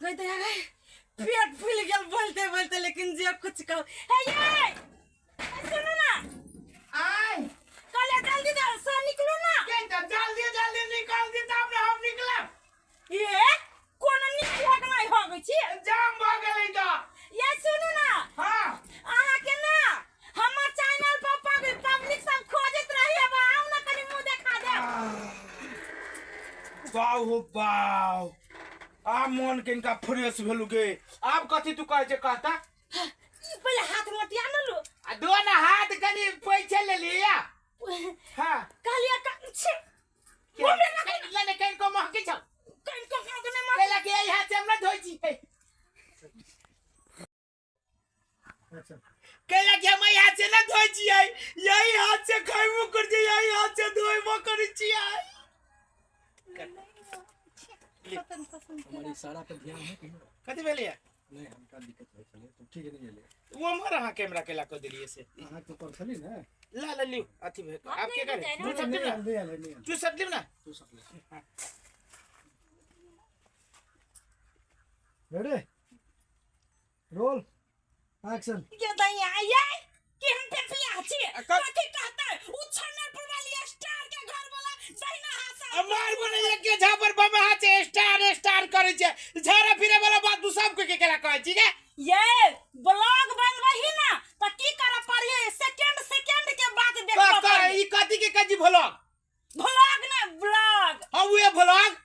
गई दया गई पेट फूल गेल बोलते बोलते लेकिन जे कुछ कहो हे ये सुनू ना आय कहले जल्दी दे से निकलू ना के त जल्दी जल्दी निकाल दी तब ना हम निकलब ये कोनो निकल हक नहीं हो गई छी जाम भ गेलै त ये सुनू ना हां अहाँ के ना हमर चैनल पर पब्लिक सब खोजैत रही अब आउ ना कनी मुंह देखा दे बाउ हो बाउ आ मन के इनका फ्रेश भेलु गे आब कथी तू कहै छै कहता ई पहिले हाथ मोटिया न लो आ दो ना हाथ कनी पैसे ले लिया हां कहलिए का छे मुंह में ना ले ले कहीं को महकी छौ कहीं को कहीं को नहीं कैला के एहि हाथ से हम ना धोइ छी कैला के हम एहि हाथ से ना धोइ छियै यही हाथ से खैबो कर छियै यही हाथ से धोइबो करै छियै हमारे इशारा पे ध्यान है कि कथी भेलैया नहीं हमका दिक्कत है चलिए तो ठीक है नहीं गेलिए वो हमर अहाँ कैमरा केला कऽ देलियै से अहाँ के ऊपर छली ने ला ला लिउ अथी भेल आब के करे तू सब नहीं लिउ ना आयल, नहीं आयल, नहीं आयल। तू सब लिउ ना तू सब ले रेडी रोल एक्शन ये दैया ये कि हम पे पिया छी आ, कब- कथी कहता है उ छन्नरपुर वाली स्टार के घर वाला दहिना हाथ से मार बने एक के झापर बम हाथ से स्टार स्टार करै छै झाड़ा फिरे वाला बात तू सब के केला कहै छी गे ये ब्लॉग बनबही ना त की करऽ पड़िए सेकेंड सेकेंड के बात देखबऽ क पड़िए ई कथी के कथी भोलक ब्लॉग ना ब्लॉग हाँ उहे भोलक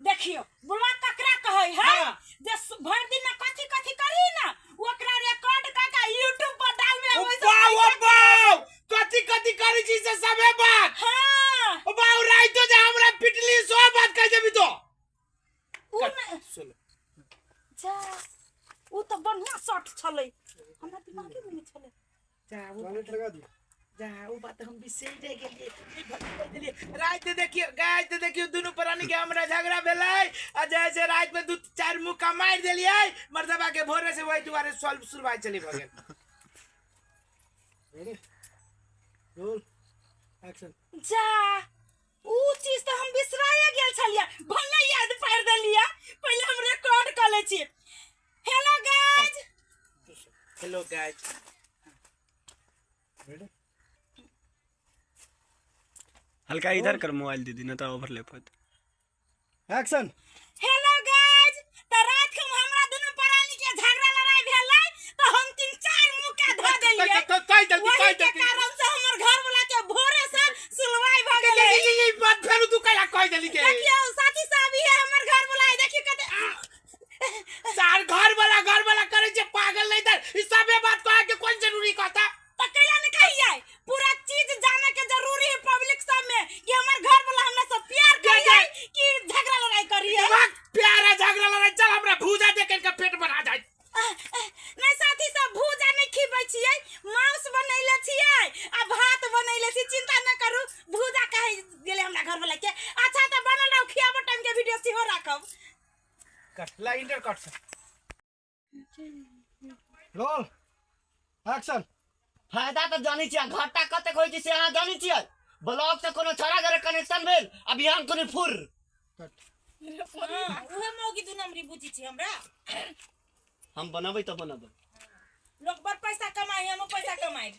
देखियो ब्लॉग ककरा कहै है हाँ। जे भरि दिन में कथी कथी करी ना ओकरा रिकॉर्ड क के यूट्यूब पर डालबे ओ ओइ से बाउ ओ पैसा बाउ कथी कथी करै छी से सबे बात हाँ ओ बाउ राइतो जे हमरा पिटली सो बात कह जेबी तो उ ने सुन जा उ त बढ़िया शर्ट छलै हमरा दिमागे में नहीं छलै जा वो टॉयलेट लगा दिया जा वो बात हम बिसरि गेलियै ई भटकि गेलियै राति देखियौ राति देखियौ दुनू प्राणी के हमरा झगड़ा भेलै आ जे से राति में दू चारि मुक्का मारि देलियै मर्दबा के भोरे से वही दुआरे सॉल्व सुलभाइ चली भऽ गेल रेडी रोल एक्शन जा उ चीज तऽ हम बिसराए गेल छलियै भले याद पारि देलियै पहिले हम रिकॉर्ड कऽ लै छी हेलो गाइज हेलो गाइज हल्का इधर कर मोबाइल दीदी ना तो ओवरलैप होत एक्शन हेलो गाइज त रात के हमरा दुनू प्राणी के झगड़ा लड़ाई भेलै त हम तीन चार मुक्का धऽ देलियै कहि देलकी वही कहि के देलकी कारण से हमर घर वाला के भोरे से सुलवाई भऽ गेलै ई ई बात फेरू तू कैला कहि देली के देखियौ साथी साहब इहे हमर घर वाला है देखियौ कते सार घर वाला करै छै पागल नहीं तर ई सबे बात कहे के कोन जरूरी कहता त कैला ने कहियै पूरा चीज जाने के जरूरी है पब्लिक सब में कि हमर घर वाला हमरा से प्यार करियै कि झगड़ा लड़ाई करियै दिमाग प्यारा झगड़ा लड़ाई चल हमरा भूजा दे के इनका पेट बढ़ा जाए नहीं साथी सब भूजा नहीं खिबै छियै मांस बनैले छियै आ भात बनैले छियै चिंता न करू भूजा कहे गेलै हमरा घर वाला के अच्छा त बनल रहू खियाबो टाइम के वीडियो सेहो राखब कट ला इंटर कट से रोल एक्शन फायदा तऽ जानै छियै घाटा कतेक होइ छै से अहाँ जानै छियै ब्लॉक से कोनो छड़ा घरे कनेक्शन भेल आ बिहान कोनो फुर कट उहे मौगी दू नंबरी बुझी छी हमरा हम बनबै तऽ बनबै लोग बड़ पैसा कमाई हम पैसा कमाई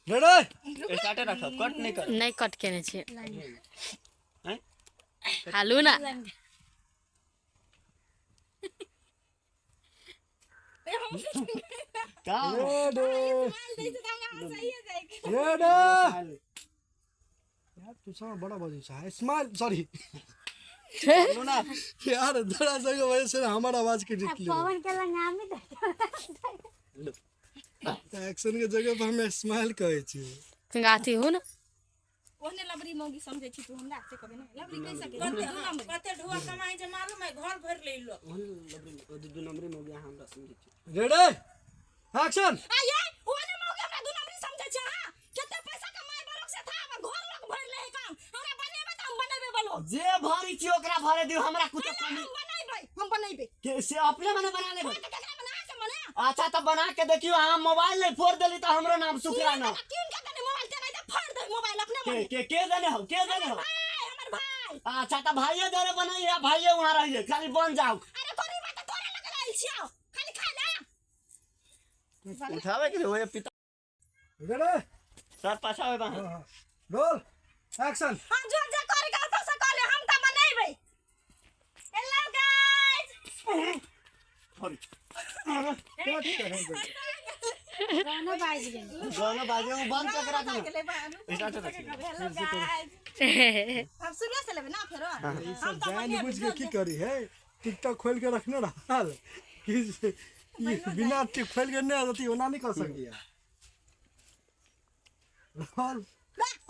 रेडी स्टार्टे राखब कट नहि कर नहि कट केने छियै हैं? हालू ना का रेडी रेडी यार तू सब बड़ा बजै छै स्माइल सॉरी ना यार जरा सा के वजह से हमर आवाज के जीत लियो पवन के लंगामी दे एक्शन के जगह पर हम स्माइल कहै छी अथी हो ना ओहने लबरी मौगी समझै छी तू हमरा से कभी नहि लबरी कहि सकै कते हाँ, कते ढुआ कमाई जे मालूम है घर भर ले लो दू नंबरी मौगी अहाँ हमरा समझै छी रेडी एक्शन आये ओहने मौगी हमरा दू नंबरी समझै छै हां कते पैसा कमाई बरोक से था हमर घर लोग भर ले है काम हमरा बनेबै त हम बनेबै बोलो जे भरी छी ओकरा भरे दियौ हमरा कुछो कमी हम बनेबै हम बनेबै के से अपने मने बना लेबै त केकरा बना के बना अच्छा तऽ बना के देखियौ अहाँ मोबाइल नहीं फोड़ देली तऽ हमरो नाम सुकरा ना किन के देने मोबाइल तेरा इधर फाड़ दे मोबाइल अपने के मने के के देने हो के देने हो भाई हमर भाई अच्छा तऽ भाइये जरे बनाइए भाइये वहाँ रहिए खाली बन जाओ अरे तोरी बात तोरा लगल है छियौ खाली खाय ले उठावे के होए पिता रेडी सर पाछा होए बा रोल एक्शन। हम जो जे करे के होतौ से कर ले, हम त बनेबै। हेलो गाइस, गाना बाजि गेल। गाना बाजे वो बंद कर रख ना। हेलो गाइस, हम शुरू से लेबै ना फेरो। ई सब जान बुझ के की करी है, टिकटॉक खोल के रखने रहल कि ई बिना टिक खोल के नहीं अथी ओना नहीं कर सकिया। रोल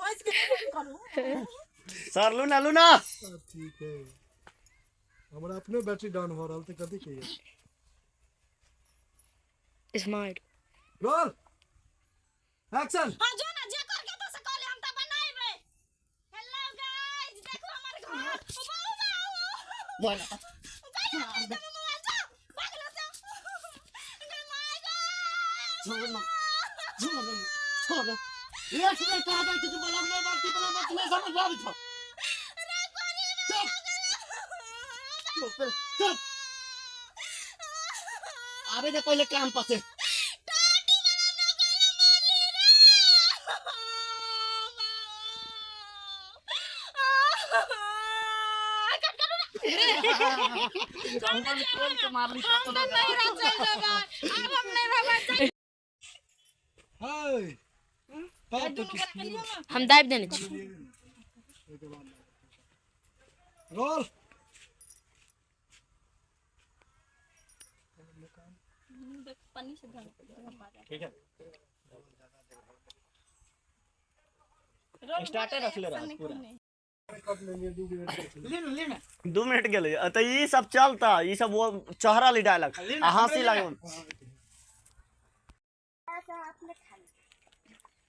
हंस के करू। सर लूना लूना ठीक है, हमरा अपने बैटरी डाउन हो रहल त कथी कहिए। स्मार्ट। Roll action. हां जो ना जे कर के तो से कर ले, हम त बनाइबै। हेलो गाइस, देखो हमर घर। बाऊ बाऊ बोल मोबाइल जा भागलो से गे my God. छोड़ ना छोड़ ना छोड़ एक मिनट कहा था कि बोला नहीं बात की बात नहीं समझ में आवी छो। चुप चुप चुप आबे दे पहले काम पसे। टाटी वाला ना गला मारली रे। कट करू ना। खोल के मारली। हम तो नैहरा चल जेबै, आब हम नहीं रहबै। चल हाय पाप तो हम दाबि देने छी। रोल ठीक है स्टार्टर रख ले रहा पूरा। ले ना, ले ना। 2 मिनट गेलै त ई सब चलता, ई सब वो चेहरा ली डायलॉग आ हंसी लागल।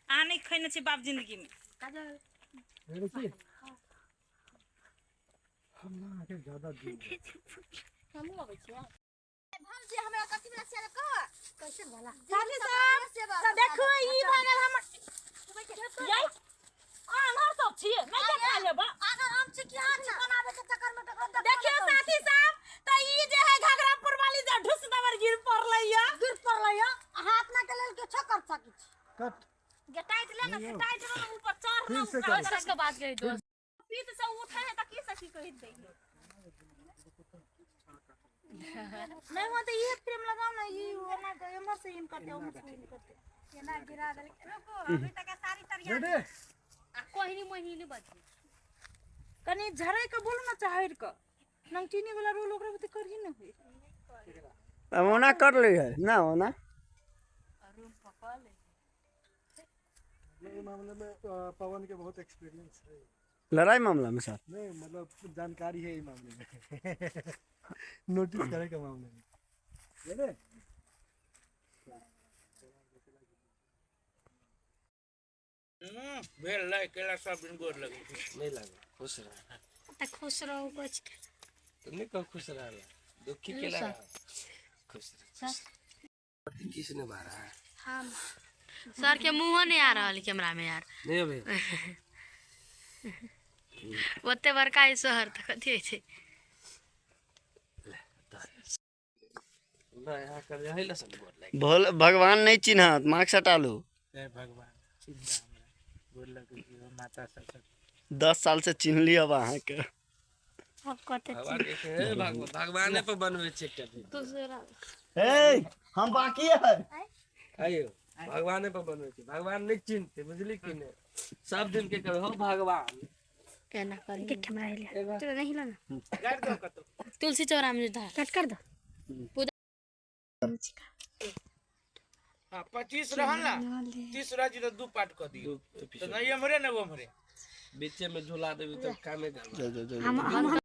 आ नहीं खैने छी बाप जिंदगी में। रेडी छी हम ना आके ज्यादा दूर भौजी हमरा कथी वाला सेब कह कैसे वाला साथी सब तो देखो ई भगल हमर यई आनर सब छियै नहीं के खा लेबा। आनर हम छी कि हाथ बनावे के चक्कर में टकरा। देखियो साथी सब त ई जे है घाघरापुर वाली जे ढुस दबर गिर पड़लै या गिर पड़लै या हाथ ना के लेल के छ कर सकी छी। कट गे टाइट ले ना, टाइट ले ना ऊपर चढ़ ना। फिर से करो। सबके बात कही दोस्त पीत से उठे है त की सकी कहि दे नहीं हो तो ये फ्रेम लगाओ ना, ये ओना एमर से इन करते ओमर से इन करते केना गिरा देल। रुको अभी तक सारी तरिया रेडी आ कोहिनी मोहिनी नहि बजै। कनी झरै के बोलू ना चाहर के नमचीनी वाला रोल ओकरा बुते करही न होई। अब ओना कर ली है ना ओना। ये मामले में पवन के बहुत एक्सपीरियंस है लड़ाई मामला में सर। नहीं मतलब जानकारी है ये मामले में, नोटिस करे के मामले में। रेडी भेल लै केला सब दिन गोर लगै छै। नहीं लगे खुश रह त खुश रहू बच के। तुम नहीं कहो खुश रह दुखी केला रह खुश रह। किसने मारा है? हम सर के मुँह नहीं आ रहल कैमरा में यार। नहीं अभी ओते बड़का ई शहर त कथी होइ छै। ना यहाँ कर जाए ला सब गोर लगे। भोल भगवान नहीं चिन्हत मास्क हटा लो। हे भगवान चिन्ह हमरा गोर लगै छी माता सरस्वती। 10 साल से चिन्ह लिया अब अहाँ के। अब कते भगवान के हे भगवान भगवाने पर बनवे छै एकटा भी। दूसरा ए हम बाकी है। आइयो भगवाने पर बनवे छै, भगवान नहीं चिन्हते बुझली कि नहीं। सब दिन के कहो भगवान एना कर के कैमरा हिला तो नहीं हिला ना। गाड़ दो कतौ। तुलसी चौरा में धार कट कर दो। हां 25 रहल ना 30 रह जी तो 2 पार्ट क दियो दू तो नहीं हमरे ना वो हमरे बीचे में झुला देबी तो कामे करबा। हम